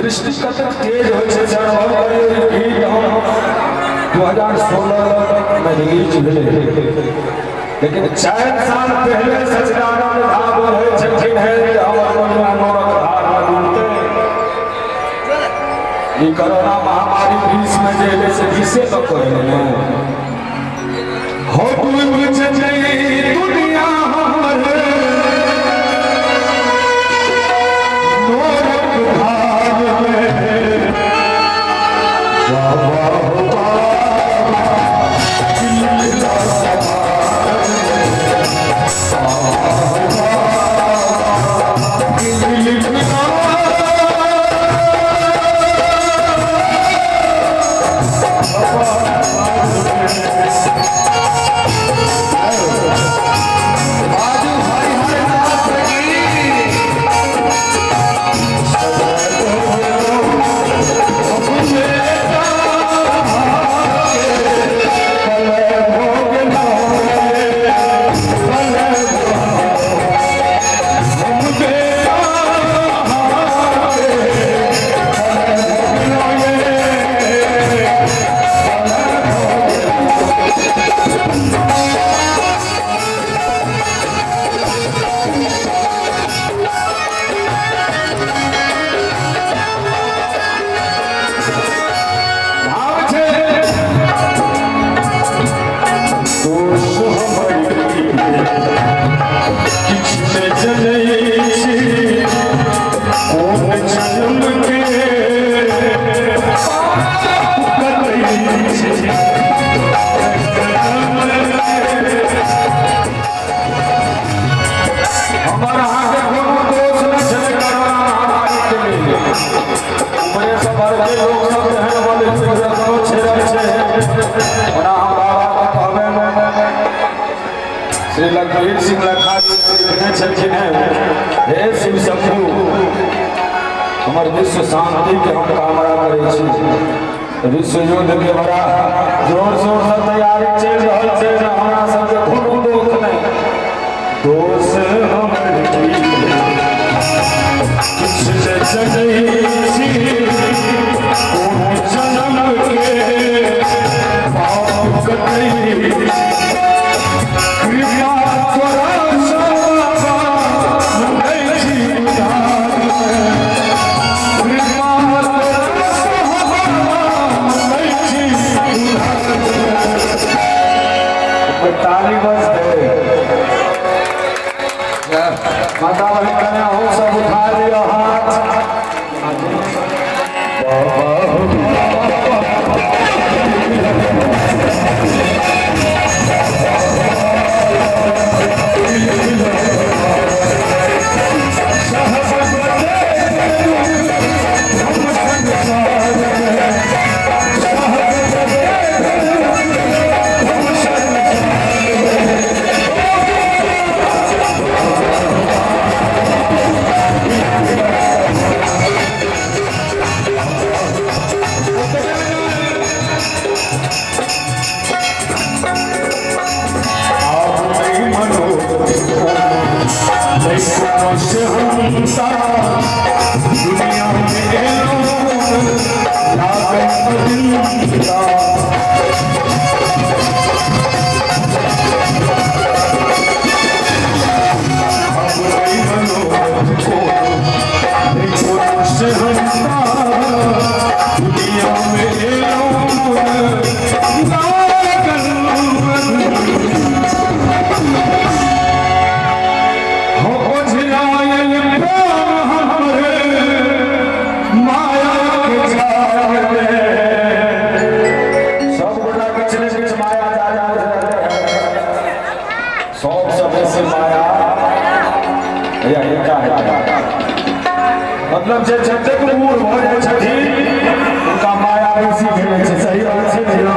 दृष्टि कतेक तेज होइ छै से अनुभव करियौ। ई गीत हम 2016 में रिलीज भेलै, लेकिन 4 साल पहले सच्चिदानंद झा बोलै छलखिन हेँ जे हमर दुनिया नोरक धार में डूबतै। ई कोरोना महामारी 20 में जे एलै से 20 लऽ कऽ एलै ने। हो डूब जेतै दुनिया हमर नोरक धार में, बाबा हो बाबा, दिल बाजू हरि हर नाथ की। भाव छै, दोष हमर की, किछु ने जनै छी, कोन जन्म के पाप कटै छी। हमर अहाँके कोनो दोष नहि छलै कोरोना महामारी के लेल। ऊपरे से बड़के लोक सब एहन बोलै छै जे कोनो छेड़ल छै। ओना हम बाबा के कहबै, श्री लखबीर सिंह लखा जी लिखने छलखिन हेँ, हे शिव शंभू, हमर विश्व शांति के हम कामना करै छी। विश्व युद्ध के बड़ा जोर शोर से तैयारी चलि रहल छै ने। हमरा सबके कोनो दोष नहि, दोष हमर की, किछु ने जनै छी, कोन जन्म के पाप कटै। कृपा तोरा बाबा मंगै छी उधार में। कृपा तोरा बाबा मंगै छी उधार में। ताली बजतै। माता बहन कन्या हो, सब उठा लियो हाथ। बाबा हो। आब नहीं मनोरथ नहीं कोनो सेहन्ता, दुनिया में एलौं लागल अदिनता। अब नहीं मनोरथ कोनो नहीं कोनो सेहन्ता, दुनिया में एलौं लागल अदिनता। हो ओझरायल प्रेम हमरे माया के जाल में। सब गोटा किछु ने किछु माया जाल ओझरायल है। सबसँ बेसी माया या हिनका हेतै। मतलब जे जतेक बूढ़ भऽ जाइ छथिन, हुनका माया बेसी भेटै छै। सही बात छै ने यौ?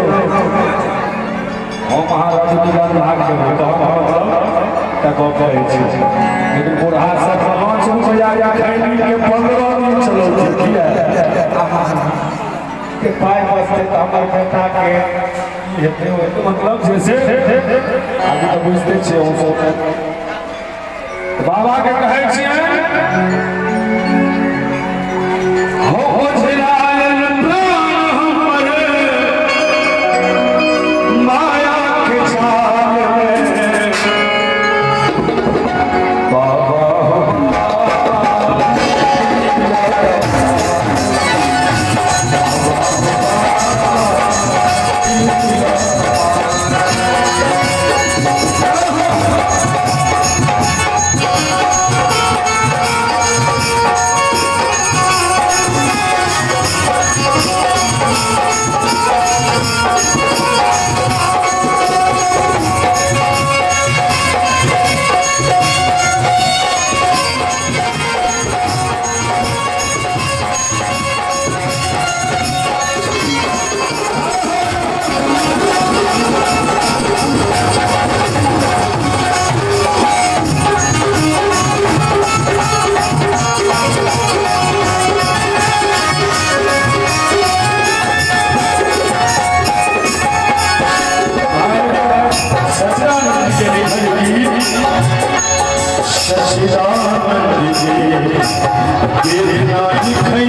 हम अहाँ रजनीगंधा देबै तऽ हम मतलब तऽ गप कहै छी, लेकिन बूढ़ा सब 5 रुपैआ या खैनी के 15 दिन चलौतै। किया के पाइ बचतै तऽ हमर बेटाके ई हेतै, ओ हेतै। मतलब जैसे आगू तऽ बुझिते छियै अहूँ सब। बाबा के कहै छियै, हो। देह नाही।